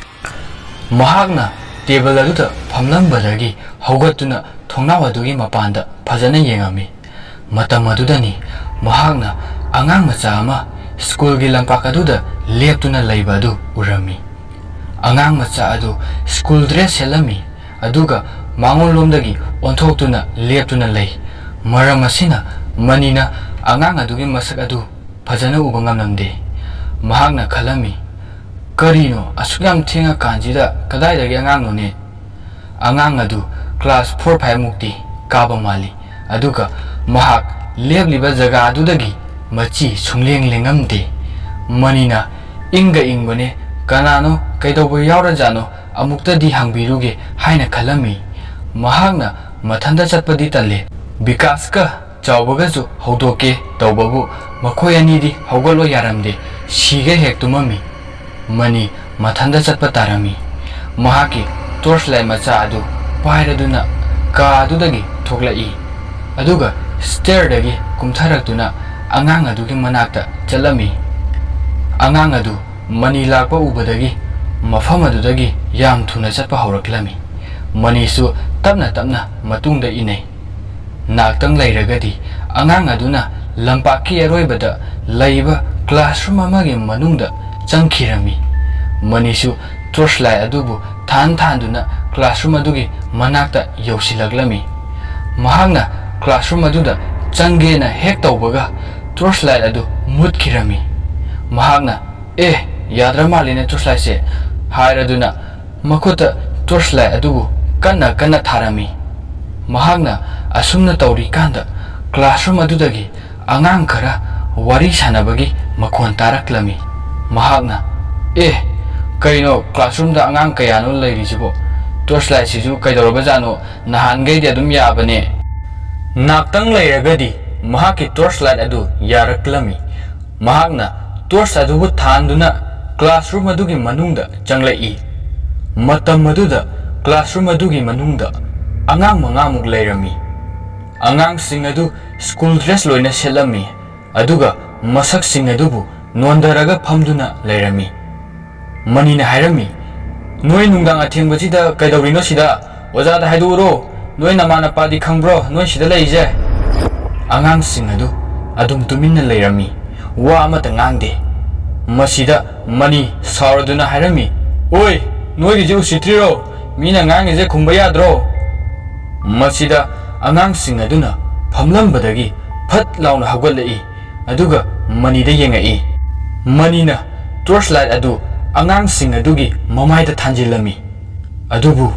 ꯃꯍꯥꯛꯅ ꯇꯦꯕꯜ ꯑꯗꯨꯗ ꯐꯝꯂꯝꯕꯗꯒꯤ ꯍꯧꯒꯠꯇꯨꯅ ꯊꯣꯡꯅꯥꯎ ꯑꯗꯨꯒꯤ ꯃꯄꯥꯟꯗ ꯐꯖꯅ ꯌꯦꯡꯉꯝꯃꯤ꯫ ꯃꯇꯝ ꯑꯗꯨꯗꯅꯤ ꯃꯍꯥꯛꯅ ꯑꯉꯥꯡ ꯃꯆꯥ ꯑꯃ ꯁ꯭ꯀꯨꯜꯒꯤ ꯂꯝꯄꯥꯛ ꯑꯗꯨꯗ ꯂꯦꯞꯇꯨꯅ ꯂꯩꯕ ꯑꯗꯨ ꯎꯔꯝꯃꯤ꯫ ꯑꯉꯥꯡ ꯃꯆꯥ ꯑꯗꯨ ꯁ꯭ꯀꯨꯜ ꯗ꯭ꯔꯦꯁ ꯁꯦꯠꯂꯝꯃꯤ, ꯑꯗꯨꯒ ꯃꯉꯣꯟꯂꯣꯝꯗꯒꯤ ꯑꯣꯟꯊꯣꯛꯇꯨꯅ ꯂꯦꯞꯇꯨꯅ ꯂꯩ꯫ ꯃꯔꯝ ꯑꯁꯤꯅ ꯃꯅꯤꯅ ꯑꯉꯥꯡ ꯑꯗꯨꯒꯤ ꯃꯁꯛ ꯑꯗꯨ ꯐꯖꯅ ꯎꯕ ꯉꯝꯂꯝꯗꯦ꯫ ꯃꯍꯥꯛꯅ ꯈꯜꯂꯝꯃꯤ, "ꯀꯔꯤꯅꯣ, ꯑꯁꯨꯛ ꯌꯥꯝ ꯊꯦꯡꯉꯀꯥꯟꯁꯤꯗ ꯀꯗꯥꯏꯗꯒꯤ ꯑꯉꯥꯡꯅꯣꯅꯦ?" ꯑꯉꯥꯡ ꯑꯗꯨ ꯀ꯭ꯂꯥꯁ ꯐꯣꯔ ꯐꯥꯏꯚ ꯃꯨꯛꯇꯤ ꯀꯥꯕ ꯃꯥꯜꯂꯤ꯫ ꯑꯗꯨꯒ ꯃꯍꯥꯛ ꯂꯦꯞꯂꯤꯕ ꯖꯒꯥ ꯑꯗꯨꯗꯒꯤ ꯃꯆꯤ ꯁꯨꯡꯂꯦꯡ ꯂꯦꯡꯉꯝꯗꯦ꯫ ꯃꯅꯤꯅ, "ꯏꯪꯒ ꯏꯪꯕꯅꯦ, ꯀꯅꯥꯅꯣ, ꯀꯩꯗꯧꯕ ꯌꯥꯎꯔꯖꯥꯠꯅꯣ, ꯑꯃꯨꯛꯇꯗꯤ ꯍꯪꯕꯤꯔꯨꯒꯦ" ꯍꯥꯏꯅ ꯈꯜꯂꯝꯃꯤ꯫ ꯃꯍꯥꯛꯅ ꯃꯊꯟꯇ ꯆꯠꯄꯗꯤ ꯇꯜꯂꯦ꯫ ꯕꯤꯀꯥꯁꯀ ꯆꯥꯎꯕꯒꯁꯨ ꯍꯧꯗꯣꯛꯀꯦ ꯇꯧꯕꯕꯨ ꯃꯈꯣꯏ ꯑꯅꯤꯗꯤ ꯍꯧꯒꯠꯂꯣ ꯌꯥꯔꯝꯗꯦ, ꯁꯤꯒꯦ ꯍꯦꯛ ꯇꯨꯝꯃꯝꯃꯤ꯫ ꯃꯅꯤ ꯃꯊꯟꯇ ꯆꯠꯄ ꯇꯥꯔꯝꯃꯤ꯫ ꯃꯍꯥꯛꯀꯤ ꯇꯣꯔꯆ ꯂꯥꯏꯠ ꯃꯆꯥ ꯑꯗꯨ ꯄꯥꯏꯔꯗꯨꯅ ꯀꯥ ꯑꯗꯨꯗꯒꯤ ꯊꯣꯛꯂꯛꯏ, ꯑꯗꯨꯒ ꯁ꯭ꯇꯦꯌꯔꯗꯒꯤ ꯀꯨꯝꯊꯔꯛꯇꯨꯅ ꯑꯉꯥꯡ ꯑꯗꯨꯒꯤ ꯃꯅꯥꯛꯇ ꯆꯠꯂꯝꯃꯤ꯫ ꯑꯉꯥꯡ ꯑꯗꯨ ꯃꯅꯤ ꯂꯥꯛꯄ ꯎꯕꯗꯒꯤ ꯃꯐꯝ ꯑꯗꯨꯗꯒꯤ ꯌꯥꯝ ꯊꯨꯅ ꯆꯠꯄ ꯍꯧꯔꯛꯂꯝꯃꯤ꯫ ꯃꯅꯤꯁꯨ ꯇꯞꯅ ꯇꯞꯅ ꯃꯇꯨꯡꯗ ꯏꯟꯅꯩ꯫ ꯉꯥꯛꯇꯪ ꯂꯩꯔꯒꯗꯤ ꯑꯉꯥꯡ ꯑꯗꯨꯅ ꯂꯝꯄꯥꯛꯀꯤ ꯑꯔꯣꯏꯕꯗ ꯂꯩꯕ ꯀ꯭ꯂꯥꯁꯔꯨꯝ ꯑꯃꯒꯤ ꯃꯅꯨꯡꯗ ꯆꯪꯈꯤꯔꯝꯃꯤ꯫ ꯃꯅꯤꯁꯨ ꯇꯣꯔꯆ ꯂꯥꯏꯠ ꯑꯗꯨꯕꯨ ꯊꯥꯟ ꯊꯥꯟꯗꯨꯅ ꯀ꯭ꯂꯥꯁꯔꯨꯝ ꯑꯗꯨꯒꯤ ꯃꯅꯥꯛꯇ ꯌꯧꯁꯤꯜꯂꯛꯂꯝꯃꯤ꯫ ꯃꯍꯥꯛꯅ ꯀ꯭ꯂꯥꯁꯔꯨꯝ ꯑꯗꯨꯗ ꯆꯪꯒꯦꯅ ꯍꯦꯛ ꯇꯧꯕꯒ ꯇꯣꯔꯆ ꯂꯥꯏꯠ ꯑꯗꯨ ꯃꯨꯠꯈꯤꯔꯝꯃꯤ꯫ ꯃꯍꯥꯛꯅ, "ꯑꯦ, ꯌꯥꯗ꯭ꯔ ꯃꯥꯜꯂꯤꯅꯦ ꯇꯣꯔꯆ ꯂꯥꯏꯠꯁꯦ" ꯍꯥꯏꯔꯗꯨꯅ ꯃꯈꯨꯠꯇ ꯇꯣꯔꯆ ꯂꯥꯏꯠ ꯑꯗꯨꯕꯨ ꯀꯟꯅ ꯀꯟꯅ ꯊꯥꯔꯝꯃꯤ꯫ ꯃꯍꯥꯛꯅ ꯑꯁꯨꯝꯅ ꯇꯧꯔꯤꯀꯥꯟꯗ ꯀ꯭ꯂꯥꯁꯔꯨꯝ ꯑꯗꯨꯗꯒꯤ ꯑꯉꯥꯡ ꯈꯔ ꯋꯥꯔꯤ ꯁꯥꯟꯅꯕꯒꯤ ꯃꯈꯣꯟ ꯇꯥꯔꯛꯂꯝꯃꯤ꯫ ꯃꯍꯥꯛꯅ, "ꯑꯦ, ꯀꯩꯅꯣ, ꯀ꯭ꯂꯥꯁꯔꯨꯝꯗ ꯑꯉꯥꯡ ꯀꯌꯥꯅꯣ ꯂꯩꯔꯤꯁꯤꯕꯣ? ꯇꯣꯔꯆ ꯂꯥꯏꯠꯁꯤꯁꯨ ꯀꯩꯗꯧꯔꯕꯖꯥꯠꯅꯣ? ꯅꯍꯥꯟꯈꯩꯗꯤ ꯑꯗꯨꯝ ꯌꯥꯕꯅꯦ꯫" ꯉꯥꯛꯇꯪ ꯂꯩꯔꯒꯗꯤ ꯃꯍꯥꯛꯀꯤ ꯇꯣꯔꯆ ꯂꯥꯏꯠ ꯑꯗꯨ ꯌꯥꯔꯛꯂꯝꯃꯤ꯫ ꯃꯍꯥꯛꯅ ꯇꯣꯔꯆ ꯑꯗꯨꯕꯨ ꯊꯥꯟꯗꯨꯅ ꯀ꯭ꯂꯥꯁꯔꯨꯝ ꯑꯗꯨꯒꯤ ꯃꯅꯨꯡꯗ ꯆꯪꯂꯛꯏ꯫ ꯃꯇꯝ ꯑꯗꯨꯗ ꯀ꯭ꯂꯥꯁꯔꯨꯝ ꯑꯗꯨꯒꯤ ꯃꯅꯨꯡꯗ ꯑꯉꯥꯡ ꯃꯉꯥꯃꯨꯛ ꯂꯩꯔꯝꯃꯤ꯫ ꯑꯉꯥꯡꯁꯤꯡ ꯑꯗꯨ ꯁ꯭ꯀꯨꯜ ꯗ꯭ꯔꯦꯁ ꯂꯣꯏꯅ ꯁꯦꯠꯂꯝꯃꯤ, ꯑꯗꯨꯒ ꯃꯁꯛꯁꯤꯡ ꯑꯗꯨꯕꯨ ꯅꯣꯟꯊꯔꯒ ꯐꯝꯗꯨꯅ ꯂꯩꯔꯝꯃꯤ꯫ ꯃꯅꯤꯅ ꯍꯥꯏꯔꯝꯃꯤ, "ꯅꯣꯏ ꯅꯨꯡꯗꯥꯡ ꯑꯊꯦꯡꯕꯁꯤꯗ ꯀꯩꯗꯧꯔꯤꯅꯣ ꯁꯤꯗ? ꯑꯣꯖꯥꯗ ꯍꯥꯏꯗꯣꯛꯎꯔꯣ꯫ ꯅꯣꯏ ꯅꯃꯥ ꯅꯄꯥꯗꯤ ꯈꯪꯕ꯭ꯔꯣ ꯅꯣꯏ ꯁꯤꯗ ꯂꯩꯔꯤꯁꯦ?" ꯑꯉꯥꯡꯁꯤꯡ ꯑꯗꯨ ꯑꯗꯨꯝ ꯇꯨꯃꯤꯟꯅ ꯂꯩꯔꯝꯃꯤ, ꯋꯥ ꯑꯃꯠꯇ ꯉꯥꯡꯗꯦ꯫ ꯃꯁꯤꯗ ꯃꯅꯤ ꯁꯥꯎꯔꯗꯨꯅ ꯍꯥꯏꯔꯝꯃꯤ, "ꯑꯣꯏ, ꯅꯣꯏꯒꯤꯁꯦ ꯎꯁꯤꯠꯇ꯭ꯔꯤꯔꯣ? ꯃꯤꯅ ꯉꯥꯡꯉꯤꯁꯦ ꯈꯨꯝꯕ ꯌꯥꯗ꯭ꯔꯣ?" ꯃꯁꯤꯗ ꯑꯉꯥꯡꯁꯤꯡ ꯑꯗꯨꯅ ꯐꯝꯂꯝꯕꯗꯒꯤ ꯐꯠ ꯂꯥꯎꯅ ꯍꯧꯒꯠꯂꯛꯏ꯫ ꯑꯗꯨꯒ ꯃꯅꯤꯗ ꯌꯦꯡꯉꯛꯏ꯫ ꯃꯅꯤꯅ ꯇꯣꯔꯆ ꯂꯥꯏꯠ ꯑꯗꯨ ꯑꯉꯥꯡꯁꯤꯡ ꯑꯗꯨꯒꯤ ꯃꯃꯥꯏꯗ ꯊꯥꯟꯖꯤꯜꯂꯝꯃꯤ꯫ ꯑꯗꯨꯕꯨ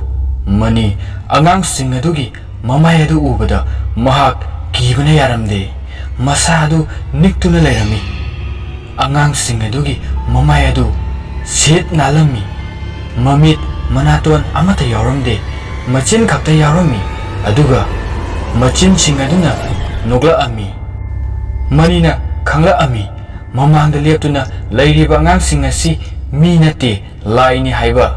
ꯃꯅꯤ ꯑꯉꯥꯡꯁꯤꯡ ꯑꯗꯨꯒꯤ ꯃꯃꯥꯏ ꯑꯗꯨ ꯎꯕꯗ ꯃꯍꯥꯛ ꯀꯤꯕꯅ ꯌꯥꯔꯝꯗꯦ꯫ ꯃꯁꯥ ꯑꯗꯨ ꯅꯤꯛꯇꯨꯅ ꯂꯩꯔꯝꯃꯤ꯫ ꯑꯉꯥꯡꯁꯤꯡ ꯑꯗꯨꯒꯤ ꯃꯃꯥꯏ ꯑꯗꯨ ꯁꯤꯠ ꯅꯥꯜꯂꯝꯃꯤ꯫ ꯃꯃꯤꯠ ꯃꯅꯥꯇꯣꯟ ꯑꯃꯠꯇ ꯌꯥꯎꯔꯝꯗꯦ, ꯃꯆꯤꯟ ꯈꯛꯇ ꯌꯥꯎꯔꯝꯃꯤ꯫ ꯑꯗꯨꯒ ꯃꯆꯤꯟꯁꯤꯡ ꯑꯗꯨꯅ ꯅꯣꯛꯂꯛꯑꯝꯃꯤ꯫ ꯃꯅꯤꯅ ꯈꯪꯂꯛꯑꯝꯃꯤ, ꯃꯃꯥꯡꯗ ꯂꯦꯞꯇꯨꯅ ꯂꯩꯔꯤꯕ ꯑꯉꯥꯡꯁꯤꯡ ꯑꯁꯤ ꯃꯤ ꯅꯠꯇꯦ, ꯂꯥꯏꯅꯤ ꯍꯥꯏꯕ꯫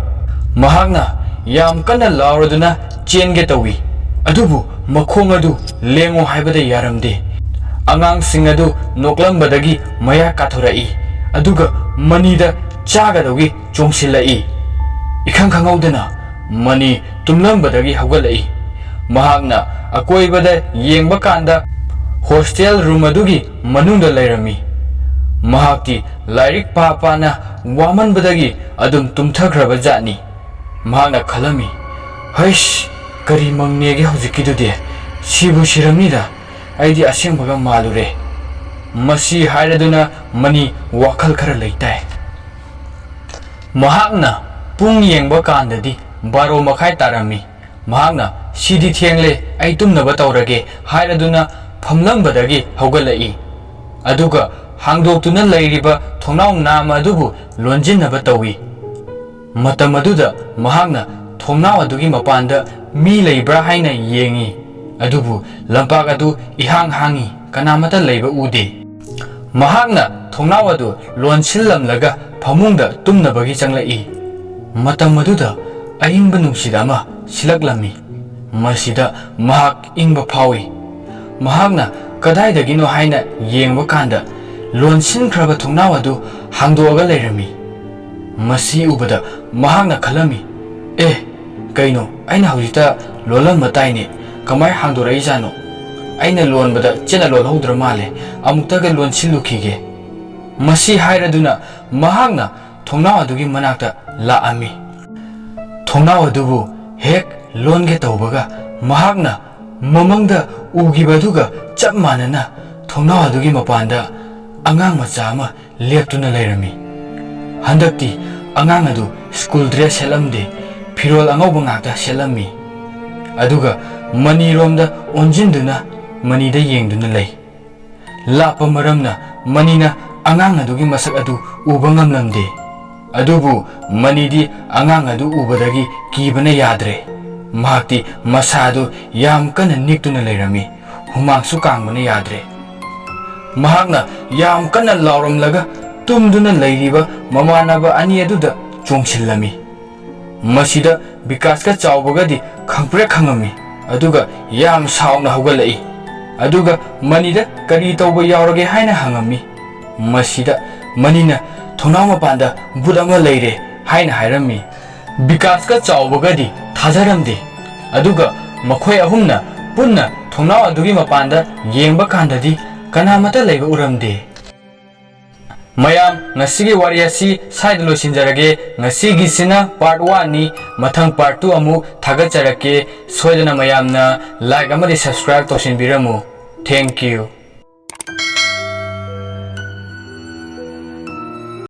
ꯃꯍꯥꯛꯅ ꯌꯥꯝ ꯀꯟꯅ ꯂꯥꯎꯔꯗꯨꯅ ꯆꯦꯟꯒꯦ ꯇꯧꯏ, ꯑꯗꯨꯕꯨ ꯃꯈꯣꯡ ꯑꯗꯨ ꯂꯦꯡꯉꯨ ꯍꯥꯏꯕꯗ ꯌꯥꯔꯝꯗꯦ꯫ ꯑꯉꯥꯡꯁꯤꯡ ꯑꯗꯨ ꯅꯣꯛꯂꯝꯕꯗꯒꯤ ꯃꯌꯥ ꯀꯥꯊꯣꯔꯛꯏ, ꯑꯗꯨꯒ ꯃꯅꯤꯗ ꯆꯥꯒꯗꯧꯒꯤ ꯆꯣꯡꯁꯤꯜꯂꯛꯏ꯫ ꯏꯈꯪ ꯈꯪꯍꯧꯗꯅ ꯃꯅꯤ ꯇꯨꯝꯂꯝꯕꯗꯒꯤ ꯍꯧꯒꯠꯂꯛꯏ꯫ ꯃꯍꯥꯛꯅ ꯑꯀꯣꯏꯕꯗ ꯌꯦꯡꯕ ꯀꯥꯟꯗ ꯍꯣꯁꯇꯦꯜ ꯔꯨꯝ ꯑꯗꯨꯒꯤ ꯃꯅꯨꯡꯗ ꯂꯩꯔꯝꯃꯤ꯫ ꯃꯍꯥꯛꯇꯤ ꯂꯥꯏꯔꯤꯛ ꯄꯥ ꯄꯥꯅ ꯋꯥꯃꯟꯕꯗꯒꯤ ꯑꯗꯨꯝ ꯇꯨꯝꯊꯈ꯭ꯔꯕ ꯖꯥꯠꯅꯤ꯫ ꯃꯍꯥꯛꯅ ꯈꯜꯂꯝꯃꯤ, "ꯍꯩꯁ, ꯀꯔꯤ ꯃꯪꯅꯦꯒꯦ ꯍꯧꯖꯤꯛꯀꯤꯗꯨꯗꯤ? ꯁꯤꯕꯨ ꯁꯤꯔꯝꯅꯤꯗ, ꯑꯩꯗꯤ ꯑꯁꯦꯡꯕꯒ ꯃꯥꯜꯂꯨꯔꯦ"꯫ ꯃꯁꯤ ꯍꯥꯏꯔꯗꯨꯅ ꯃꯅꯤ ꯋꯥꯈꯜ ꯈꯔ ꯂꯩꯇꯥꯏ꯫ ꯃꯍꯥꯛꯅ ꯄꯨꯡ ꯌꯦꯡꯕ ꯀꯥꯟꯗꯗꯤ ꯕꯥꯔꯣ ꯃꯈꯥꯏ ꯇꯥꯔꯝꯃꯤ꯫ ꯃꯍꯥꯛꯅ, "ꯁꯤꯗꯤ ꯊꯦꯡꯂꯦ, ꯑꯩ ꯇꯨꯝꯅꯕ ꯇꯧꯔꯒꯦ" ꯍꯥꯏꯔꯗꯨꯅ ꯐꯝꯂꯝꯕꯗꯒꯤ ꯍꯧꯒꯠꯂꯛꯏ꯫ ꯑꯗꯨꯒ ꯍꯥꯡꯗꯣꯛꯇꯨꯅ ꯂꯩꯔꯤꯕ ꯊꯣꯡꯅꯥꯎ ꯅꯥꯝꯃ ꯑꯗꯨꯕꯨ ꯂꯣꯟꯁꯤꯟꯅꯕ ꯇꯧꯏ꯫ ꯃꯇꯝ ꯑꯗꯨꯗ ꯃꯍꯥꯛꯅ ꯊꯣꯡꯅꯥꯎ ꯑꯗꯨꯒꯤ ꯃꯄꯥꯟꯗ ꯃꯤ ꯂꯩꯕ꯭ꯔꯥ ꯍꯥꯏꯅ ꯌꯦꯡꯏ, ꯑꯗꯨꯕꯨ ꯂꯝꯄꯥꯛ ꯑꯗꯨ ꯏꯍꯥꯡ ꯍꯥꯡꯏ, ꯀꯅꯥꯃꯠꯇ ꯂꯩꯕ ꯎꯗꯦ꯫ ꯃꯍꯥꯛꯅ ꯊꯣꯡꯅꯥꯎ ꯑꯗꯨ ꯂꯣꯟꯁꯤꯜꯂꯝꯂꯒ ꯐꯃꯨꯡꯗ ꯇꯨꯝꯅꯕꯒꯤ ꯆꯪꯂꯛꯏ꯫ ꯃꯇꯝ ꯑꯗꯨꯗ ꯑꯏꯪꯕ ꯅꯨꯡꯁꯤꯠ ꯑꯃ ꯁꯤꯠꯂꯛꯂꯝꯃꯤ꯫ ꯃꯁꯤꯗ ꯃꯍꯥꯛ ꯏꯪꯕ ꯐꯥꯎꯏ꯫ ꯃꯍꯥꯛꯅ ꯀꯗꯥꯏꯗꯒꯤꯅꯣ ꯍꯥꯏꯅ ꯌꯦꯡꯕ ꯀꯥꯟꯗ, ꯂꯣꯟꯁꯤꯟꯈ꯭ꯔꯕ ꯊꯣꯡꯅꯥꯎ ꯑꯗꯨ ꯍꯥꯡꯗꯣꯛꯑꯒ ꯂꯩꯔꯝꯃꯤ꯫ ꯃꯁꯤ ꯎꯕꯗ ꯃꯍꯥꯛꯅ ꯈꯜꯂꯝꯃꯤ, "ꯑꯦ, ꯀꯩꯅꯣ, ꯑꯩꯅ ꯍꯧꯖꯤꯛꯇ ꯂꯣꯜꯂꯝꯕ ꯇꯥꯏꯅꯦ, ꯀꯃꯥꯏ ꯍꯥꯡꯗꯣꯔꯛꯏꯖꯥꯠꯅꯣ? ꯑꯩꯅ ꯂꯣꯟꯕꯗ ꯆꯦꯠꯅ ꯂꯣꯜꯍꯧꯗ꯭ꯔ ꯃꯥꯜꯂꯦ, ꯑꯃꯨꯛꯇꯒ ꯂꯣꯟꯁꯤꯜꯂꯨꯈꯤꯒꯦ"꯫ ꯃꯁꯤ ꯍꯥꯏꯔꯗꯨꯅ ꯃꯍꯥꯛꯅ ꯊꯣꯡꯅꯥꯎ ꯑꯗꯨꯒꯤ ꯃꯅꯥꯛꯇ ꯂꯥꯛꯑꯝꯃꯤ꯫ ꯊꯣꯡꯅꯥꯎ ꯑꯗꯨꯕꯨ ꯍꯦꯛ ꯂꯣꯟꯒꯦ ꯇꯧꯕꯒ, ꯃꯍꯥꯛꯅ ꯃꯃꯪꯗ ꯎꯈꯤꯕ ꯑꯗꯨꯒ ꯆꯞ ꯃꯥꯟꯅꯅ ꯊꯣꯡꯅꯥꯎ ꯑꯗꯨꯒꯤ ꯃꯄꯥꯟꯗ ꯑꯉꯥꯡ ꯃꯆꯥ ꯑꯃ ꯂꯦꯞꯇꯨꯅ ꯂꯩꯔꯝꯃꯤ꯫ ꯍꯟꯗꯛꯇꯤ ꯑꯉꯥꯡ ꯑꯗꯨ ꯁ꯭ꯀꯨꯜ ꯗ꯭ꯔꯦꯁ ꯁꯦꯠꯂꯝꯗꯦ, ꯐꯤꯔꯣꯜ ꯑꯉꯧꯕ ꯉꯥꯛꯇ ꯁꯦꯠꯂꯝꯃꯤ꯫ ꯑꯗꯨꯒ ꯃꯅꯤꯔꯣꯝꯗ ꯑꯣꯟꯁꯤꯟꯗꯨꯅ ꯃꯅꯤꯗ ꯌꯦꯡꯗꯨꯅ ꯂꯩ꯫ ꯂꯥꯞꯄ ꯃꯔꯝꯅ ꯃꯅꯤꯅ ꯑꯉꯥꯡ ꯑꯗꯨꯒꯤ ꯃꯁꯛ ꯑꯗꯨ ꯎꯕ ꯉꯝꯂꯝꯗꯦ꯫ ꯑꯗꯨꯕꯨ ꯃꯅꯤꯗꯤ ꯑꯉꯥꯡ ꯑꯗꯨ ꯎꯕꯗꯒꯤ ꯀꯤꯕꯅ ꯌꯥꯗ꯭ꯔꯦ꯫ ꯃꯍꯥꯛꯇꯤ ꯃꯁꯥ ꯑꯗꯨ ꯌꯥꯝ ꯀꯟꯅ ꯅꯤꯛꯇꯨꯅ ꯂꯩꯔꯝꯃꯤ꯫ ꯍꯨꯃꯥꯡꯁꯨ ꯀꯥꯡꯕꯅ ꯌꯥꯗ꯭ꯔꯦ꯫ ꯃꯍꯥꯛꯅ ꯌꯥꯝ ꯀꯟꯅ ꯂꯥꯎꯔꯝꯂꯒ ꯇꯨꯝꯗꯨꯅ ꯂꯩꯔꯤꯕ ꯃꯃꯥꯟꯅꯕ ꯑꯅꯤ ꯑꯗꯨꯗ ꯆꯣꯡꯁꯤꯜꯂꯝꯃꯤ꯫ ꯃꯁꯤꯗ ꯕꯤꯀꯥꯁꯀ ꯆꯥꯎꯕꯒꯗꯤ ꯈꯪꯄ꯭ꯔꯦꯛ ꯈꯪꯉꯝꯃꯤ, ꯑꯗꯨꯒ ꯌꯥꯝ ꯁꯥꯎꯅ ꯍꯧꯒꯠꯂꯛꯏ꯫ ꯑꯗꯨꯒ ꯃꯅꯤꯗ ꯀꯔꯤ ꯇꯧꯕ ꯌꯥꯎꯔꯒꯦ ꯍꯥꯏꯅ ꯍꯪꯉꯝꯃꯤ꯫ ꯃꯁꯤꯗ ꯃꯅꯤꯅ ꯊꯣꯡꯅꯥꯎ ꯃꯄꯥꯟꯗ ꯚꯨꯠ ꯑꯃ ꯂꯩꯔꯦ ꯍꯥꯏꯅ ꯍꯥꯏꯔꯝꯃꯤ꯫ ꯕꯤꯀꯥꯁꯀ ꯆꯥꯎꯕꯒꯗꯤ ꯊꯥꯖꯔꯝꯗꯦ꯫ ꯑꯗꯨꯒ ꯃꯈꯣꯏ ꯑꯍꯨꯝꯅ ꯄꯨꯟꯅ ꯊꯣꯡꯅꯥꯎ ꯑꯗꯨꯒꯤ ꯃꯄꯥꯟꯗ ꯌꯦꯡꯕ ꯀꯥꯟꯗꯗꯤ ꯀꯅꯥꯃꯠꯇ ꯂꯩꯕ ꯎꯔꯝꯗꯦ꯫ ꯃꯌꯥꯝ, ꯉꯁꯤꯒꯤ ꯋꯥꯔꯤ ꯑꯁꯤ ꯁ꯭ꯋꯥꯏꯗ ꯂꯣꯏꯁꯤꯟꯖꯔꯒꯦ꯫ ꯉꯁꯤꯒꯤꯁꯤꯅ part one ꯅꯤ꯫ ꯃꯊꯪ part two ꯑꯃꯨꯛ ꯊꯥꯒꯠꯆꯔꯛꯀꯦ꯫ ꯁꯣꯏꯗꯅ ꯃꯌꯥꯝꯅ like ꯑꯃꯗꯤ subscribe ꯇꯧꯁꯤꯟꯕꯤꯔꯝꯃꯨ꯫ Thank you꯫